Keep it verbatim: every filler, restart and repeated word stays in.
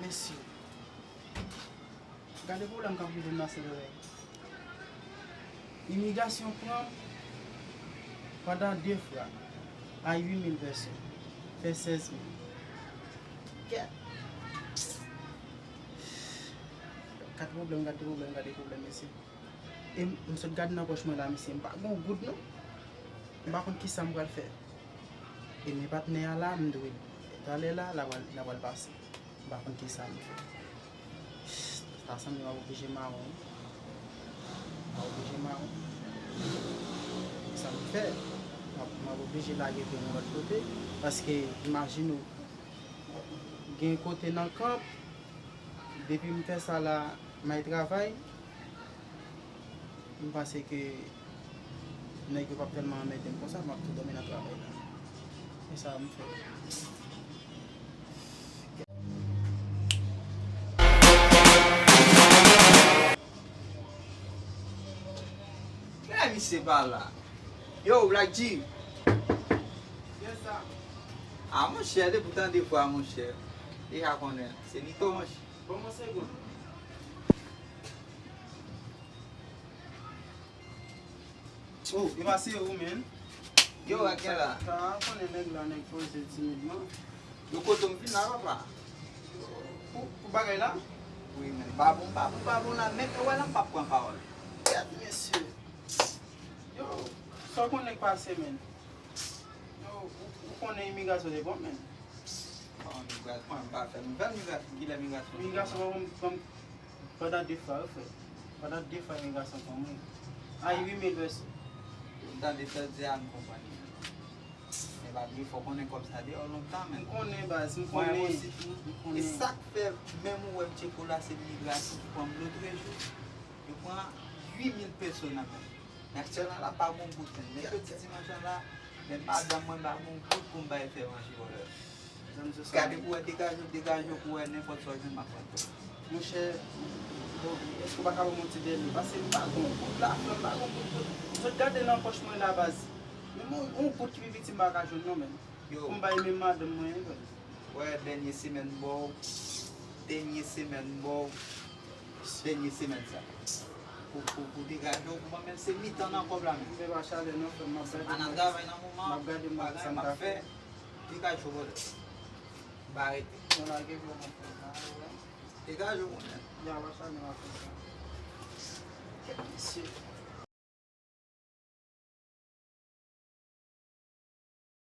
Mesye, gade pwoblèm k ap rive m nan Sendomeng. Imigrasyon pran m pandan de fwa a uit mil pèso, fè sèz mil. Kèt! Gade pwoblèm, gade pwoblèm, gade pwoblèm, mesye. E m, m sot gade nan pòch mwen la, mesye, m pa gen yon goud non. M pa konn kisa m pral fè. E men patnè a la, m dwe talè la, la pral, la pral pase. M pa konn kisa m fè. Sa sanble m ap oblije mawon. M ap oblije mawon. Kisa m fè? M ap, m ap oblije lage pye m yon lòt kote. Paske, imajine w, gen kote nan kanp, depi m fè sa la, m al travay, m panse ke nèg yo p ap tèlman anmède m konsa, m ap tou dòmi nan travay la. E sa m fè. Lè misye pa la. Yo, Black G. Yes, sir. Ah, monchè, depi w tande vwa, monchè. Deja konnen, se Nito, monchè. Bon, mwen se Gold. Oh, e pa se ou, men. Yo, Raquel la. Sa, sa, konnen nèg la, nèg poze timidman. Yo, kote m vin la, papa? Pou, pou bagay la? Wi, men. Pa bon, pa bon, pa bon la. Men, ou wè la, m p ap pran pawòl. Kèt, mesye. Yo, sa w konnen k pase, men? Yo, ou, ou konnen imigrasyon se bon, men. Bon, imigrasyon, m pa fè nouvèl migrasyon. Kilè migrasyon? Imigrasyon, bon, bon, pandan de fwa, yo fè. Pandan de fwa, imigrasyon pran mwen. A uit mil pèso. M tande sa di a, m konprann li. Men pa bliye, fò w konnen kòb sa deyò lontan, men. M konnen, baz, m konnen. Mwen osi tou. M konnen. E sa k fè, menm ou wè m tcheke w la, se migrasyon ki pran m lotrejou. Yo pran uit mil pèso nan men m. Men aktyèlman la, pa gon goud, men. Men jodi dimanch lan la, men madanm mwen pa gon goud pou m bay fè manje, vòlè. Gade pou wè, degaje w, degaje w pou wè nenpòt sa w jwenn m ap pran. Monchè, bon, èske w pa ka ban m yon ti dènye? Paske m pa gon goud la, frè, m pa gon goud. Sot gade nan pòch mwen la, baz. Menm yon, yon goud ki pi piti m pa ka jwenn non, men. Yo. Pou m bay menm madanm mwen, frè. Wè, dènye semèn m ba w, dènye semèn m ba w, dènye semèn sa. Pou, pou, pou degaje w, pou mwen menm se mitan nan kòb la menm. Se pa chalè non, frè, m ap gade. Pa nan travay nan moman, m ap gade, m ap, bagay sa m m ap ka fè. Fè. Degaje w, brother. M pa rete. Mwen lage vlòg mwen frè, m pa rete. Degaje w, konnen. Ya, pa chalè m ap fè sa. Kèt mesye.